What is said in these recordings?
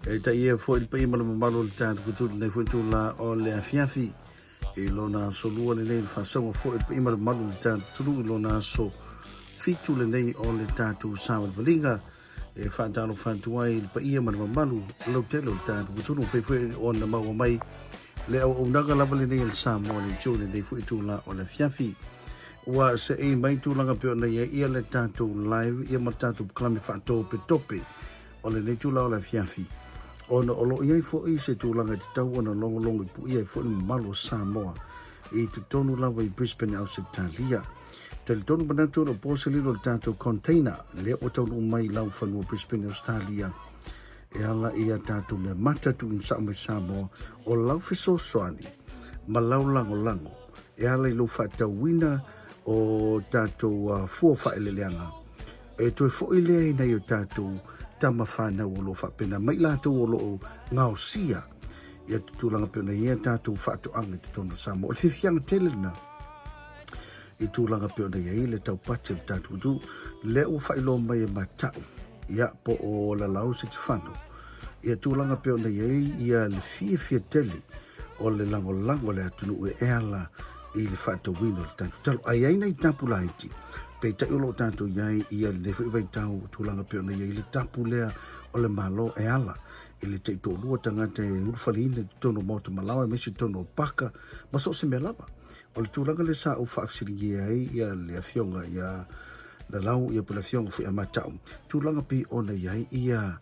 E taia foi le paia ma le mamalu o le tatou atunuu i lenei foi itula o le afiafi i lona aso lua lenei le faasauga foi le paia ma le mamalu o le tatou atunuu i lona aso 7 lenei o le tatou savalivaliga e faatalofa atu ai i le paia ma le mamalu lautele o le tatou atunuu fai foi ona maua mai le auaunaga lava lenei a le Samoa Leitio i lenei foi itula o le afiafi. Ua seei mai tulaga pei ona i ai ia le tatou live ia ma le tatou polokalame faatopetope o lenei itula o le afiafi, ona o lo o i ai foi se tulaga e tatau ona logologo i puia ai foi le mamalu o Samoa i totonu lava i Brisbane, Ausetalia. Talitonu manatu o lo o po se lilo i le tatou container lea ua taunuu mai i laufanua Brisbane, Australia e ala i a tatou mea mata tuuina sao mai Samoa o lau fesoasoani ma lau lagolago e ala i lou faatauina o tatou fua faaeleeleaga e toe foi lea i nai o tatou tama fanau o lo o faapena mai latou o lo o gaosia ia tulaga pei ona i ai tatou faatoaga i totonu o Samoa. O le fiafiaga tele lena i tulaga pei ona i ai le taupati o le tatou atunuu. Lea ua faailoa mai e Mata'u, ia, po o Lalau Setifano, ia tulaga pei ona i ai ia le fiafia tele o le lagolago a le atunuu e ala i le faatauina o le tatou talo. Ae i ai nai tapu laiti, peitai o lo o tatou i ai ia lenei foi vaitau tulaga pei ona i ai le tapu lea o le Malo e ala i le taitoalua tagata e ulufaleina i totonu o maota malaoa aemaise i totonu o paka ma so o se mea lava. O le tulaga lea sa ou faafesiligia ai ia le afioga ia Lalau ia po o le afioga foi ia Mata'u, tulaga pei ona i ai ia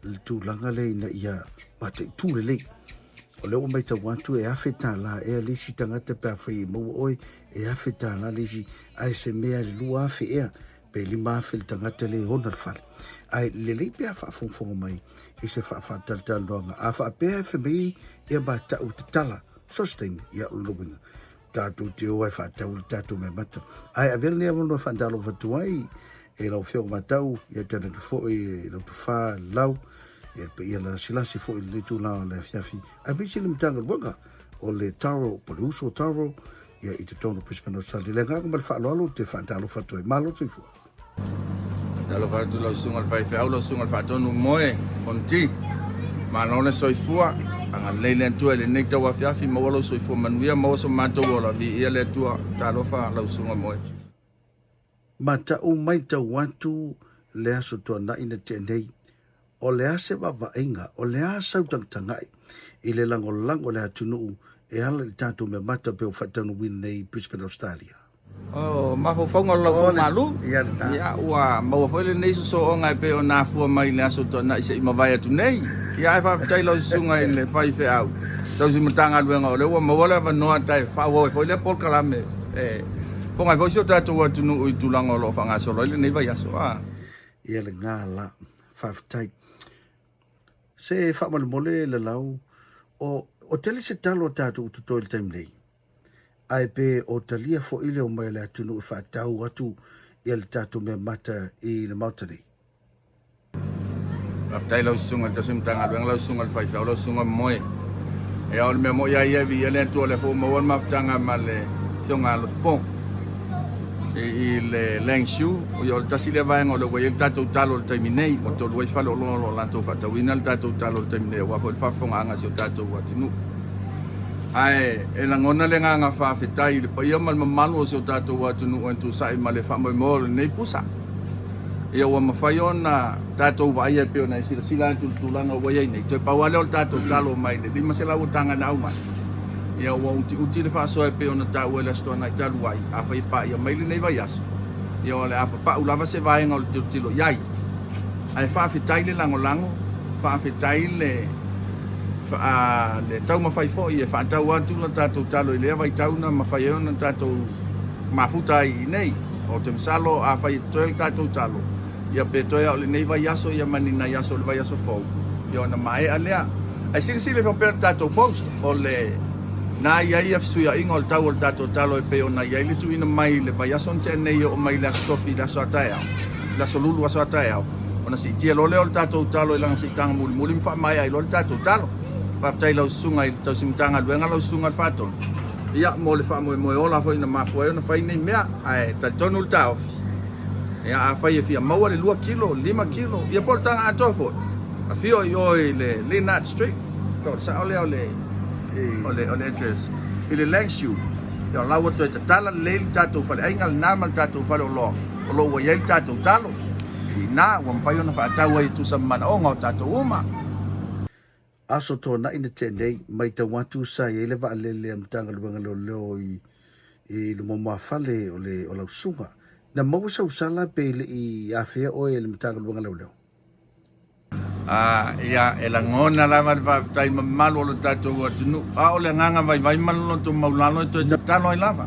le tulaga lea ina ia mataitu lelei. O lea ua matau atu e $1,000 ea le isi tagata pe afai e maua oe, e $1,000 le isi, ae se mea le 2,000 ea pe 5,000 le tagata lea e ona le fale. Ae lelei pe a faafogafoga mai i se faafatalitaloaga. A faapea e fai mai ia Mata'u tatala, so o se taimi, ia o lona uiga, tatou te o ai faatau le tatou mea mata. Ae avea lenei avanoa e faatalofa atu ai e lau Afioga Mata'u, ia tainane foi e lau Tofa Lau, ia le paia lasilasi foi i lenei itula o le afiafi, aemaise le Matagaluega o le Taro, po o le uso Taro, ia i totonu o Brisbane, Australia. Le agaga ma le faaaloalo ou te faatalofa atu ai. Malo soifua. Talofa atu lau susuga i le faifeau, lau susuga i le faatonu moe, Fonoti. Malo le soifua, agalelei le Atua i lenei tauafiafi, maua lou soifua manuia, maua so matou ola, viia le Atua, talofa lau susuga moe. Mata'u maitau atu le aso tuanai na tea nei, o le a se vaavaaiga, o le a sau tagatagai i le lagolago a le atunuu e ala i le tatou mea mata pei ua faataunuuina nei i Brisbane, Australia. O mafaufauga o le laufomalu, ia, ua maua foi lenei sosooga e pei ona afua mai i le aso tuanai se i mavae atu nei. Ia, ae faafetai lau susuga i le faifeau tausi Matagaluega o lea ua maua le avanoa tae faaauau ai foi lea polokalame e fofoga ai foi si o tatou atunuu i tulaga o lo o faagasolo ai lenei vaiaso. A. Ia le gala. Faafetai. Se faamolemole Lalau, o, o tele se talo a tatou totoe i le taimi nei, ae pe o talia foi le omai a le atunuu e faatau atu ia le tatou mea mata i le Maota nei? Faafetai lau susuga i le tausi Matagaluega, lau susuga i le faifeau, lau susuga Moe. Ia o le mea moi lava ia e viia le Atua o lea foi ua maua le mafutaga ma le afioga ia Alofipo i le Langshu. Ia o le tasi lea vaega o lea ua i ai le tatou talo i le taimi nei, ua tolu ai fale oloa o lo o latou faatauina le tatou talo i le taimi nei aua foi le faafofogaaga a si o tatou atunuu. Ae e lagona le agaga faafetai i le paia ma le mamalu o si o tatou atunuu e tuusai ma le faamoemoe o lenei pusa. Ia ua mafai ona tatou vaaia e pei ona e silasila atu i le tulaga ua i ai nei. Toe pau lava lea o le tatou talo mai le 500 o taga na aumai. Ia ua utiuti le faasoa e pei ona taua i le Aso Toonai talu ai, afai e paia mai lenei vaiaso, ia o le a papau lava se vaega o le tilotilo i ai. Ae faafetai le lagolago, faafetai le le taumafai foi e faatau atu le tatou talo i lea vaitau na mafai ai ona tatou mafuta ai i inei. Ou te masalo afai e totoe le tatou talo, ia pe toe lava o lenei vaiaso ia ma ni nai aso o le vaiaso fou, ia ona maea lea. Ae silasila ifo pea le tatou post o le na i ai ia fesuiaiga o le tau o le tatou talo e pei ona i ai le tuuina mai i le vaiaso na tea nei e oo mai i le aso tofi i le aso a taeao, le aso lulu aso a taeao, ona siitia loa lea o le tatou talo i lana siitaga mulimuli ma faamaea ai loa le tatou talo. Faafetai i lau susuga i le tausi Matagaluega, lau susuga i le Faatonu, ia mo le faamoemoe ola foi na mafua ai ona fai nei mea. Ae talitonu le taofi, ia afai e fia maua le 2 kilo, 5 kilo, ia po o le taga atoa foi, Afio i o i le Leonard Street, o le sao lea o le, o le, o le address. I le Langshu, ia o la ua toe tatala lelei le tatou faleaiga lena ma le tatou faleoloa o lo o ua i ai le tatou talo. I ina ua mafai ona faatau ai e tusa ma manaoga o tatou uma. Aso Toanai na tea nei, matau atu sa i ai le vaalele a Matagaluega Leoleo i i Lumamuafale o le o Lausuga. Na maua sau sala pe le i afea oe e le Matagaluega Leoleo? A, ia, e lagona lava le faafetai mamalu o lo tatou atunuu, a o le agaga vaivai ma le loto maulalo e toe tatalo ai lava.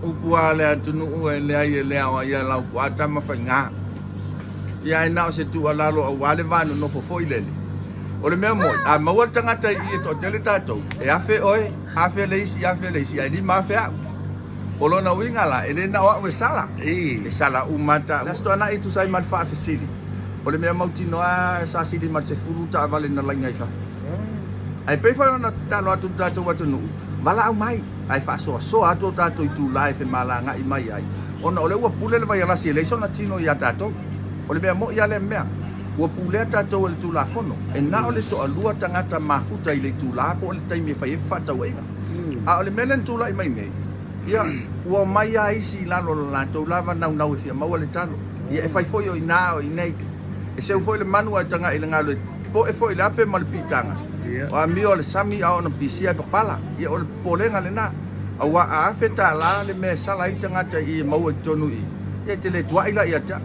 Upu a le atunuu e leai e le aoaia e Laupua Tamafaiga. Ia ae na o se tuualalo aua le va nonofo foi lele. O le mea moni, a maua le tagata i i e toatele tatou, e afe oe, afe le isi, afe le isi, ae 5,000 au. O lona uiga la, e le na o au e sala, e sala uma lava. Le Aso Toonai e tusa ai ma le faafesili, o le mea mautinoa sa sili ma le 10 taavale na laina i fafo. Ae pei foi ona tatalo atu le tatou atunuu, valaau mai, ae faasoasoa atu o tatou itula e femalagaai mai ai, ona o lea ua pule le vaialasi e leai sona tino ia tatou. O le mea moi lava lea mea, ua pulea tatou e le Tulafono, e na o le toalua tagata mafuta i le itula po o le taimi e fai ai fefaatauaiga. A o le mea lea na tulai mai nei, ia, ua omai lava isi i lalo o le latou lava naunau e fia maua le talo. Ia, e fai foi o i ina a o i inei. E seu foi le manu ae tagai i le galu e poe foi le ape ma le piitaga. O amio a le sami a ona pisia e papala. Ia, o le popolega lena. Aua a $1,000 le mea e sala ai le tagata i e maua i totonu i i, ia e te le tuai la ia te au.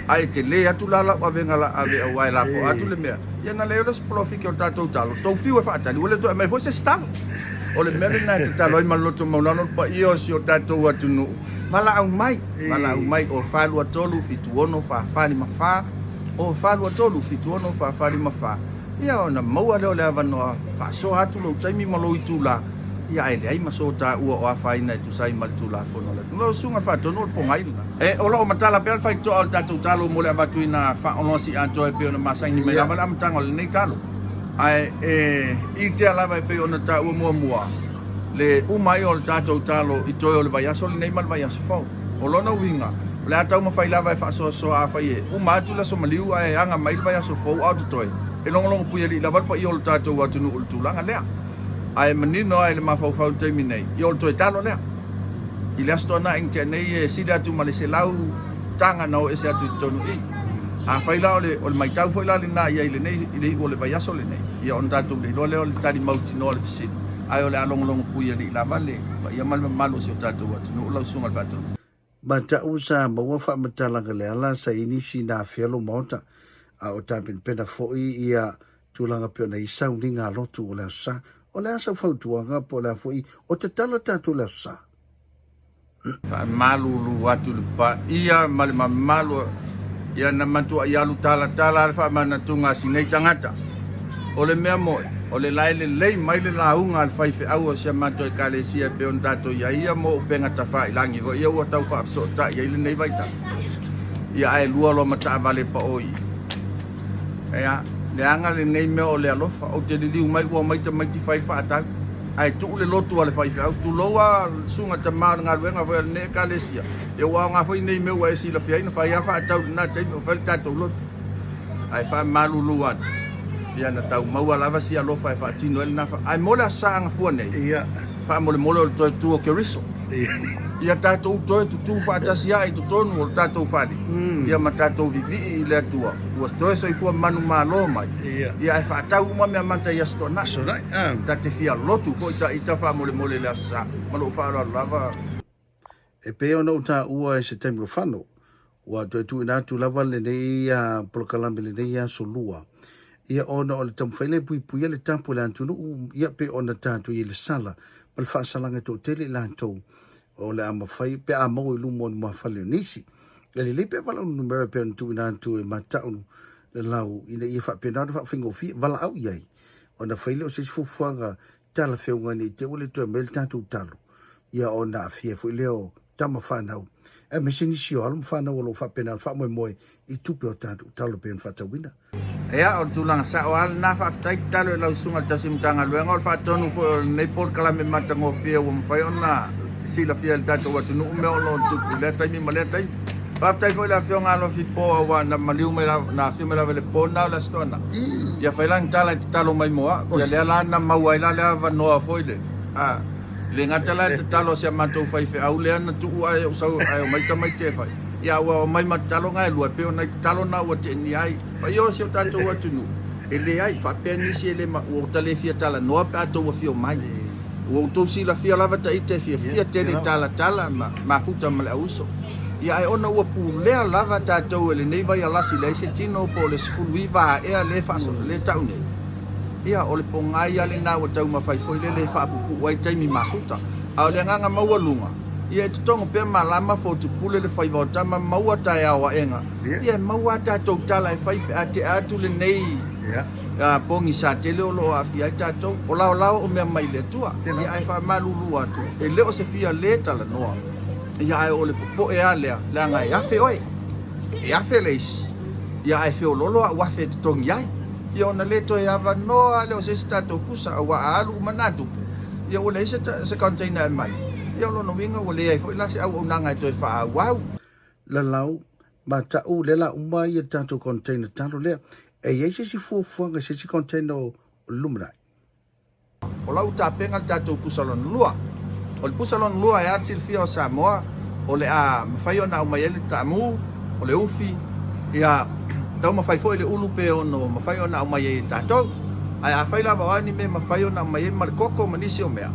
Ae tele atu la lau avega la ave aua e lapoa atu le mea. Ia na leai o le isi polofiki o le tatou talo, tou fiu e faatali, ua le toe aumai foi se isi talo. O le mea lena e tatalo ai ma le loto maualalo le paia o si o tatou atunuu, valaau mai, valaau mai o 423 76 44 54, o 423 76 44 54. Ia ona maua lea o le avanoa faasoa atu lou taimi ma lou itula, ia ae leai ma so taua o afaina e tusa ai ma le Tulafono a le atunuu. Lau Susuga i le Faatonu o le pogai lena. E, o lo o matala pea le faitotoa o le tatou talo mo le avatuina faaoloa atoa e pei ona masani mai lava le amataga o lenei talo. Ae e itea lava e pei ona taua muamua le uma ai o le tatou talo i toe o le vaiaso lenei ma le vaiaso fou. O lona uiga, o le a taumafai lava e faasoasoa afai e uma atu le aso maliu ae aga mai le vaiaso fou a o totoe, e logologo puialii lava le paia o le tatou atunuu i le tulaga lea. Ae manino lava i le mafaufau i le taimi nei, ia o le toe talo lea. I le Aso Toonai na tea nei e sili atu ma le 100 taga na o ese atu i totonu i i. Afai la o le, o le maitau foi la lena i ai i lenei, i le iu o le vaiaso lenei, ia ona tatou le iloa lea o le tali mautinoa o le fesili, ae o le a logologo puialii lava le paia ma le mamalu o si o tatou atunuu lau Susuga i le Faatonu. Matau sa maua faamatalaga le ala sa i nisi na afea lo maota, a o tapenapena foi ia tulaga pei ona i sauniga a lotu o le Aso Sa. O le a sau fautuaga po o le a foi o tatala tatou le Aso Sa? Faamalulu atu i le paia ma le mamalu ia na matuai alu talatala le faamanatuga a si nei tagata. O le mea moi, o le lae lelei mai le lauga a le faifeau o si a matou Ekalesia e pei ona tatou i ai ia mo upega tafailangi foi ia ua tau faafesootai ai lenei vaitau. Ia ae lua loa ma taavale paoi. Ea, leaga lenei mea o le alofa. Ou te liliu mai ua omai tamaiti fai le faatau. Ae tuu le lotu a le faifeau. Tulou a le susuga tama o le galuega foi a lenei Ekalesia. Ia ua aoga foi nei mea ua e silafia ai na fai a faatau i lena taimi o fai le tatou lotu. Ae faamalulu atu, ia na tau maua lava si alofa e faatino ai lena fa. Ae mo le Aso Sa Agafua nei, Ia. faamolemole o le toe tu o Keriso. Ia tatou toe tutū faatasi ae i totonu o le tatou fale, ia ma tatou vivii i le Atua, ua toe soifua manumalo mai, ia ae faatau uma mea mata i Aso Toonai. Ta te fia lotu foi ta ita faamolemole i le Aso Sa. Ma lou faaaloalo lava. E pei ona ou taua i se taimi o fano, ua toe tuuina atu lava lenei polokalame lenei aso lua, ia ona o le taumafai lea e puipuia le tapu o le atunuu, ia pei ona tatou i ai le sala ma le faasalaga e toatele i latou o le a mafai pe a maua i luma o ni muafale o nisi. E lelei pea valaau numera pei ona tuuina atu e matau le lau ina ia faapena ona faafaigofie, valaau i ai ona fai lea o se isi fuafuaga talafeuga nei te ua le toe mai le tatou talo, ia ona aafia foi lea o tama fanau, aemaise nisi o alo ma fanau o lo o faapena ona faamoemoe i tupe o tatou talo pei ona faatauina. Ia, o le tulaga sao lava lena, faafetai tatalo i lau Susuga i le Tausi Matagaluega, o le faatonu foi o lenei polokalame matagofie ua mafai ona silafia e le tatou atunuu mea o lo o tupu i lea taimi ma lea taimi. Faafetai foi i le Afioga Alofi Po aua na maliu mai lava, na afio mai lava i le po lena o le Aso Toonai. Ia fai la ni tala e tatalo mai mo au. Ia lea la na maua ai la le avanoa foi le, a, le gata la e tatalo si a matou faifeau lea na tuu ae ou sau ae omai tamaiti e fai. Ia ua omai ma tatalo na e lua e pei o nai tatalo na ua teenia ai. Paia o si o tatou atunuu, e leai, faapea nisi e le ma, ua ta le fia talanoa pe a tou afio mai. Ua outou silafia lava ta ita e fiafia tele i talatala ma mafuta ma le auuso. Ia ae ona ua pulea lava tatou e lenei vaialasi leai se tino po o le 19 aea lea faaso, lea tau nei. Ia o le pogai lava lena ua taumafai foi lele e faapupuu ai taimi mafuta. A o le agaga maualuga, ia e totogo pea malama fotupule le faiva o tama maua taeao aega, ia e maua a tatou tala e fai pe a tea atu lenei pogisa tele o lo o aafia ai tatou. O laolao o mea mai le Atua, ia ae faamalulu atu, e le o se fia le talanoa, ia ae o le popoe lava lea, leaga e afe oe, e afe le isi, ia ae feololo au afe e totogi ai. Ia ona le toe avanoa lea o se isi tatou pusa, aua a alu uma na tupe, ia ua leai se container e aumai, ia o lona uiga ua leai foi la se auaunaga e toe faaauau. Lalau, ma ta'u lea la uma ia tatou container talo lea. E i ai se isi fuafuaga i se isi container o lumanai? O lau tapena le tatou pusa lona lua. O le pusa lona lua e a le silafia o Samoa, o le a mafai ona aumai ai le taamu, o le ufi, ia taumafai foi le ulu pe ono mafai ona aumai ai e tatou. Ae afai lava o a ni mea e mafai ona aumai ai ma le koko ma nisi o mea,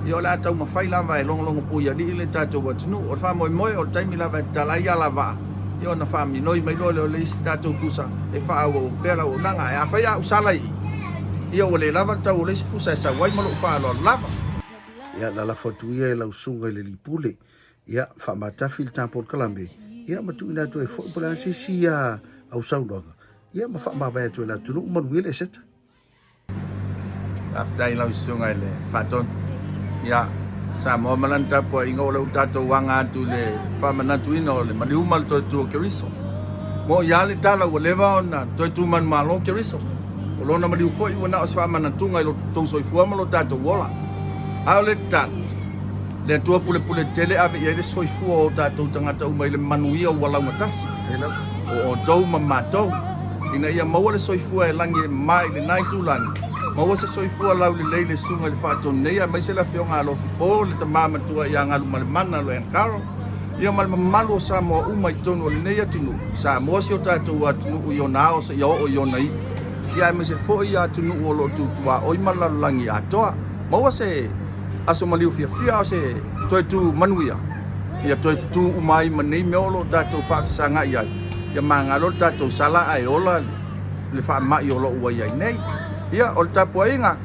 ia o le a taumafai lava e logologo puialii le tatou atunuu. O le faamoemoe, o le taimi lava e tatala ai alavaa, ia ona faaminoi mai loa lea o le isi tatou pusa e faaauau pea le auaunaga. Ae afai a ou sala i i, ia ua le lava le tau o le isi pusa e sau ai ma lou faaaloalo lava. Ia, na lafo atu ia e lau susuga i le alii pule, ia, faamatafi le ta polokalame, ia, ma tuuina atu ai foi po o le a se isi au saunoaga, ia, ma faamavae atu e le atunuu, manuia le Eseta. Faafetai i lau susuga i le Faatonu. Ia, Samoa ma lana tapuaiga o lea ua tatou aga atu i le faamanatuina o le maliu ma le toe tu o Keriso. Mo'i lava le tala ua leva ona toe tu manumalo Keriso. O lona maliu foi ua na o se faamanatuga i lo tou soifua ma lo tatou ola. A o le tatalo, le Atua pulepule tele ave i ai le soifua o tatou tagata uma i le manuia ua laugatasi, o outou ma matou, ina ia maua le soifua e lagi e mama i lena itulagi, maua se soifua laulelei i le Susuga i le Faatonu nei aemaise le Afioga Alofi Po, le Tama Matua ia Galumalemana Loen Carroll, ia ma le mamalu o Samoa uma i totonu o lenei atunuu, Samoa si o tatou atunuu i ona ao seia oo i ona iu, ia aemaise foi ia atunuu o lo o tutuaoi ma le lalolagi atoa. Maua se aso maliu fiafia a o se toe tu manuia, ia toe tu uma ai ma nei mea o lo o tatou faafesagai ai, ia magalo le tatou sala ae ola le faamai o lo o ua i ai nei. Ia, o le tapuaiga,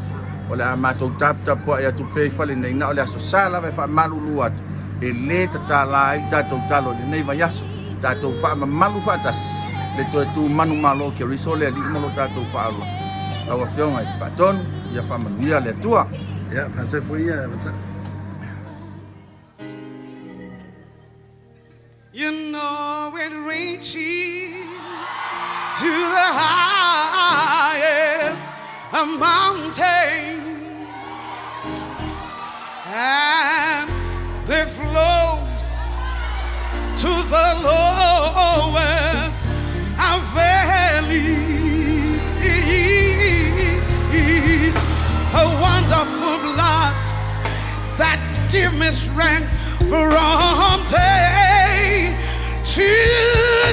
o le a matou taputapuai atu pea i fale nei, na o le Aso Sa lava e faamalulu atu, e le tatala ai le tatou talo i lenei vaiaso, tatou faamamalu faatasi le toe tu manumalo Keriso le Alii ma lo tatou faaola. Lau Afioga i le Faatonu, ia faamanuia le Atua. Ia, faasai foi ia, Matai. You know it reaches to the highest mountain and it flows to the lowest valley. A wonderful blood that give me strength from day to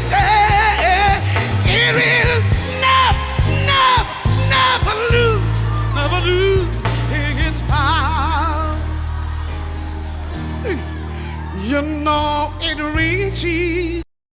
day. It will never, never, never lose, never lose its power. You know it reaches.